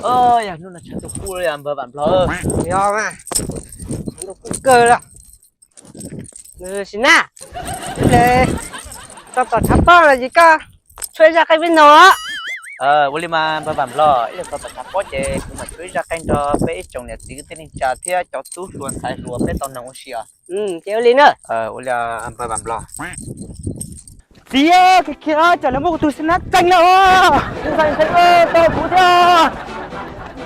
Yog hnub no tshav ntuj kub li npawg Vam Nplog. Yog mas, tshav ntuj kub kawg li. Sim Nab, ib pliag tau tom tshav pob los ces koj tshuab ib zaj qeej peb noog os. Ua li mas npawg Vam Nplog, ib pliag tau tom tshav pob ces kuv mam tshuab ib zaj qeej nrog peb ib tsoom niam txiv kwv tij neej tsa thiab cov tub hluas ntxhais hluas peb tau noog ua si os. Ces ua li na. Ua li npawg Vam Nplog. Txiv, khiav khiav, tsam lawv muab kuv tus Sim Nab txeeb lawm os. Ntxhais, ntxhais, tau kuv thiab.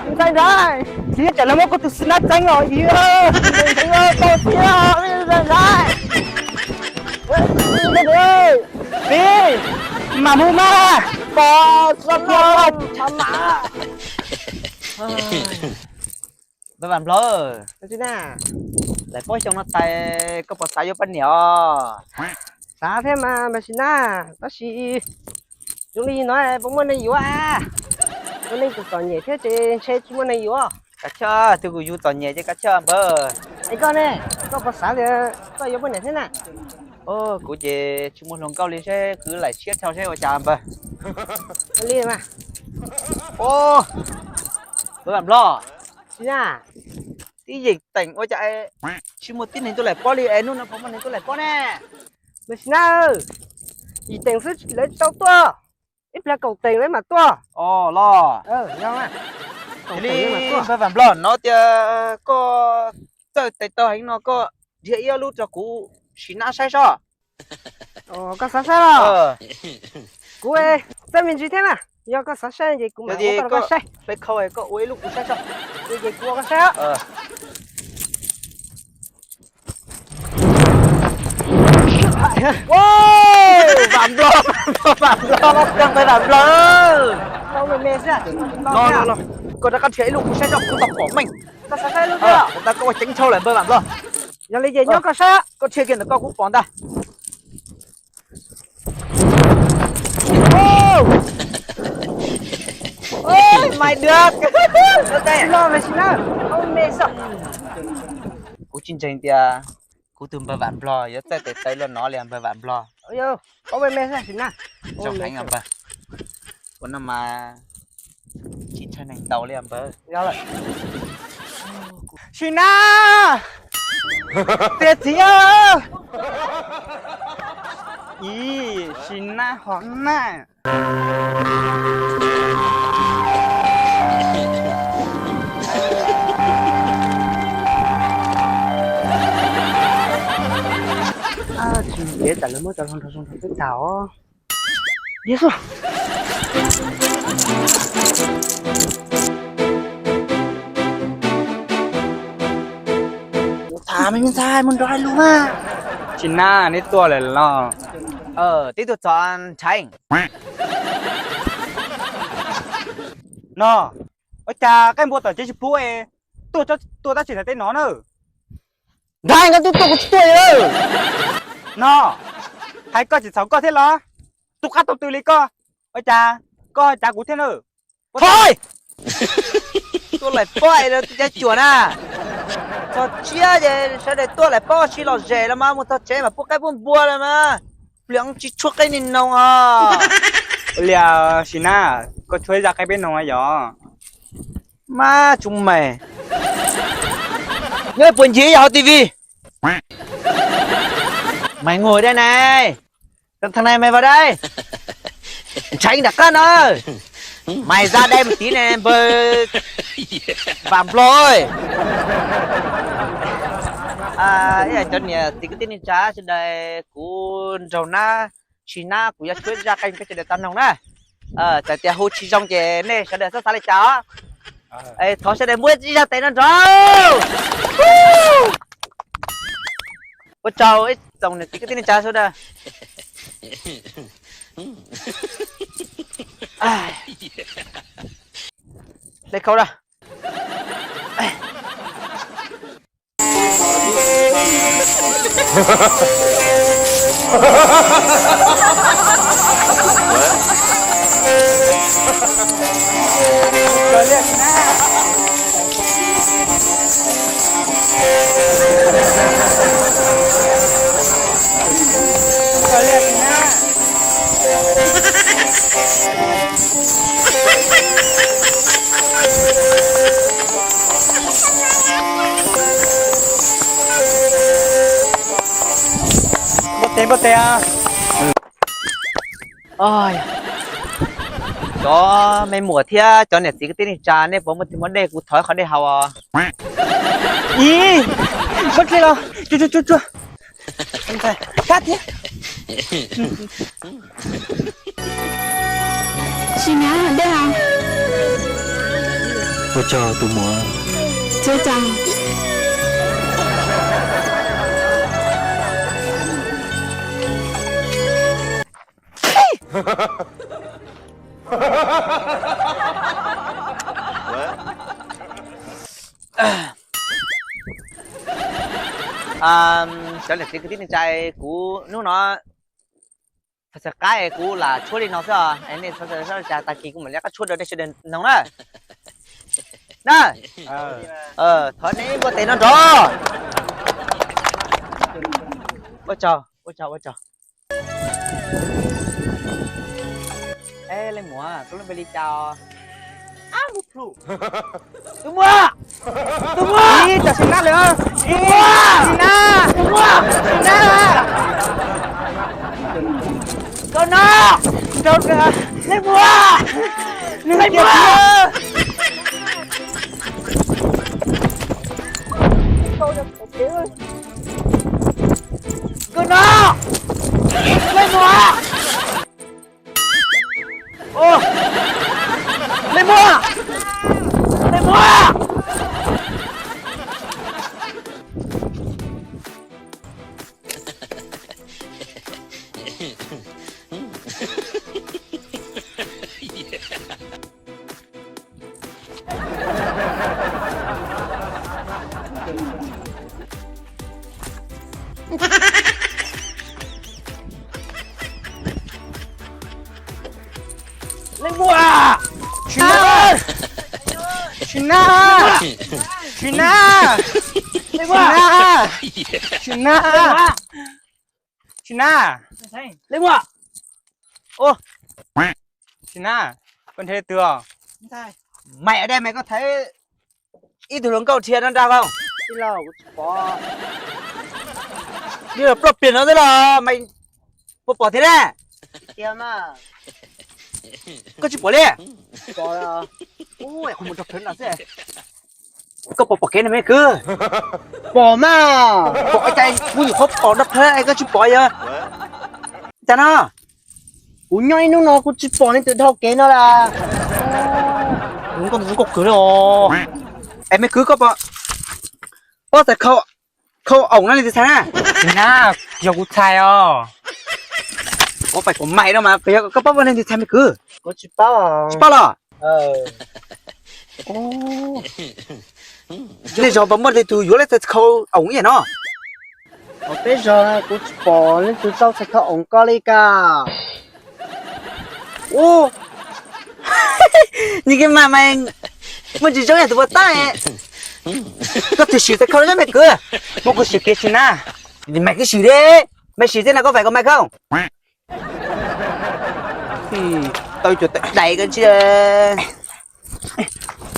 Ntxhais, ntxhais, txiv, tsam lawv muab kuv tus Sim Nab txeeb lawm os. Ntxhais, ntxhais, tau thiab, ntxhais, ntxhais. Txiv, mam mus mas. Pov, pov, pov. Npawg Vam Nplog, lawm pab xyoo no tas koj puas xav yuav poj niam os? Xav thiab mas npawg Sim Nab, tab sis zoo li no puas muaj neeg yuav? Ua neej txom txom nyem thiab ces ntshe tsis muaj neeg yuav. Kav chawj, twb kuv yug txom nyem ces kav chawj npawg. Es koj ne, koj puas xav tias koj yuav poj niam thiab na? Kuv ces tsis muaj hluas nkauj li, seb kwv laim siab dhau seb ua cas npawg. Ua li mas. Npawg Vam Nplog, tib yeem teem ua cas tsis muaj tib neeg tuaj laim pob li es hnub no puas muaj neeg tuaj laim pob ne? Npawg Sim Nab, yim teem xwb lawv tsis tau tuaj, ib pliag kaum teem lawv mam tuaj. Los, yog li npawg Vam Nplog, no tias koj txawj tes taw heev no koj dhia ib ob lub rau kuv Sim Nab saib sob. Koj xav saib los? Kuv txawj me ntsis thiab mas, yog koj xav saib ces kuv mam ua rau koj saib. Hle khau koj ua ib lub kuv saib sob. Ces kuv ua koj saib. Vam Nplog, Vam Nplog, Vam Nplog, Vam Nplog. Koj rov qab dhia ib lub kuv saib sob, kuv tau pom meej. Koj xav saib lub, tau koj ua ceev ntshaw lawm npawg Vam Nplog. Yog li ces nyob koj saib, koj dhia kiag ntawm koj kuv pom ntag. Kuv tsis ntseeg tias kuv tus npawg Vam Nplog yuav txawj tes taw luaj no li npawg Vam Nplog. Zoo heev npawg. Ua no mas tsis ntshai neeg ntaus li npawg. Sim Nab, tiag txiv. Ib, Sim Nab hov na. Tsis ntiav tsam lawv muab cov hluas nraug zoo nraug peb tag os. Tham me ntxhais mus nrog hais lus mas. Sim Nab, neb tuaj lawm los? Tib tug txom nrheev. No, ua cas qaij npua tom tsev tsis pub es tuaj, tuaj tab tsis hais tej no na. Nrheev, koj twb tuaj kuv tsis tuaj li. No, hais koj tsis txhaum koj thiab los? Tu qab tu tw li koj, ua cas koj cav kuv thiab na? Thov, tuaj laim pob es cav cuam na. Txog tsiab ces sawv daws tuaj laim pob ua si lom zem los mas mus txog tsev mas pub qaib pub npua los mas. Pliam tsis tshuab qeej ni noo os. Ua li, Sim Nab, koj tshuab ib zaj qeej peb noog yog? Mab tsu mais, nyob puas ncig yog hauv T V? Mày ngồi đây này, thằng này mày vào đây. Ntshai nram qab no, mày ra đây một tí này npawg Vam Nplog. Ib yam cov niam txiv kwv tij neej tsa sawv daws, kuv nraug nab Tsis Nab, kuv yuav tshuab ib zaj qeej peb sawv daws tau noog na. Txawm tias hu tsis zoo ces nej sawv daws txhob xav li cas os. Thov sawv daws muab ib zaj tes no nrog. Ua tsaug ib tsoom niam txiv kwv tij neej tsa sawv daws. Hle khau da. Tes npua tes. Cov me muam thiab cov niam txiv kwv tij neej tsa, nej puas muaj tig muaj dej, kuv thov ib qho dej haus os. Ib, muab dej los, tsuag tsuag tsuag tsuag. Kab thiab. Sim na dej os. Ua tsaug tus muam. Tsaug tsaug. Cov niam txiv kwv tij neej tsa, kuv hnub no txhais qab kuv lam tshuab li no xwb os, nej txhob xav cas, tag kis kuv mam li qab tshuab rau nej sawv daws mloog na. Na, thov nej npua tes no nrov. Ua tsaug, ua tsaug, ua tsaug. Leej muam, koj lub npe li cas os? Tus muam, tus muam, ib, tsis na lawm, tus muam, tus muam, tus muam, koj no, leej muam, leej muam, koj no, leej muam. Leej muam, leej muam. Leej muam, tsis na, tsis na, tsis na, tsis na, tsis na, tsis na. Leej muam, tsis na, koj nrhiav twg os? Maiv dab mas koj thaiv ib tug hluas nkauj dhia no nrag os. Yog ploj pliag no xwb los mas puas pom thiab na? Koj tsis pom li? Koj puas pom kev no me kwv? Pom mas. Pom ua cas kuv nyuam qhuav pom dab plhawv es koj tsis pom yog cas no? Kuv nyob ib hnub no kuv tsis pom leej twg dhau kev no las. Zoo nkauj, zoo nkauj kawg li os. Es me kwv, koj pom pob txhais khau oom no leej twg txhais na? Tsis na, yog kuv txhais os. Ua pais kuv mais no mas, yog koj paub leej twg txhais me kwv? Kuv tsis paub. Tsis paub los? Nej zog puas muaj leej twg yuav leej txhais khau oom ib yam no? Peb zog kuv tsis pom leej twg tau txhais khau oom koj li ka. Ub, nws kev mas mas muaj ntsis zoo yam tus puas tab. Koj twb sim txhais khau los me kwv? Muab kuv sim kiag tsis na. Mas koj sim li, mas sim txij na koj fais koj mas khau. Tau cuag dais koj ntsia.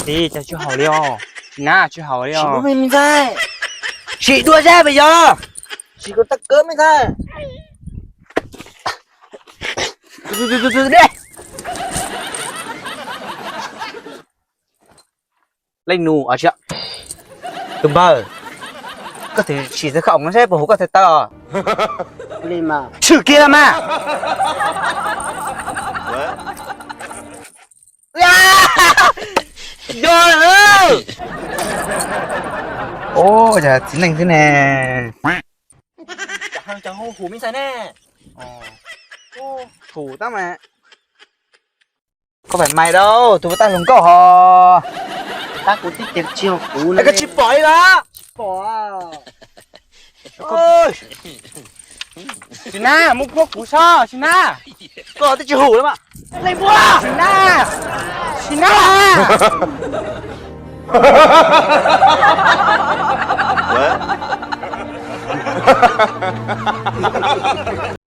Txiv, cas tsis haum li os? Tsis na, tsis haum li os. Sim dua zaj mas yog. Sim kom tag kawg me ntxhais. Leej nus, tus npawg, koj twb sim txhais khau oom no saib puas huv koj txhais taw. Tshwm kiag los mas. Yog lawm. Ub, cas txiv neej xwb ne. Cas hu huv me ntxhais ne. Huv tab mas. Koj fais mais rau tus tab hluas nkauj ho. Tab kuv tib ces tsis yog kuv na. Koj tsis pom li los? Tsis pom. Sim na, muab puab kuv sob, sim na. Koj twb tsis hum li mas. Leej muam, sim na, sim na.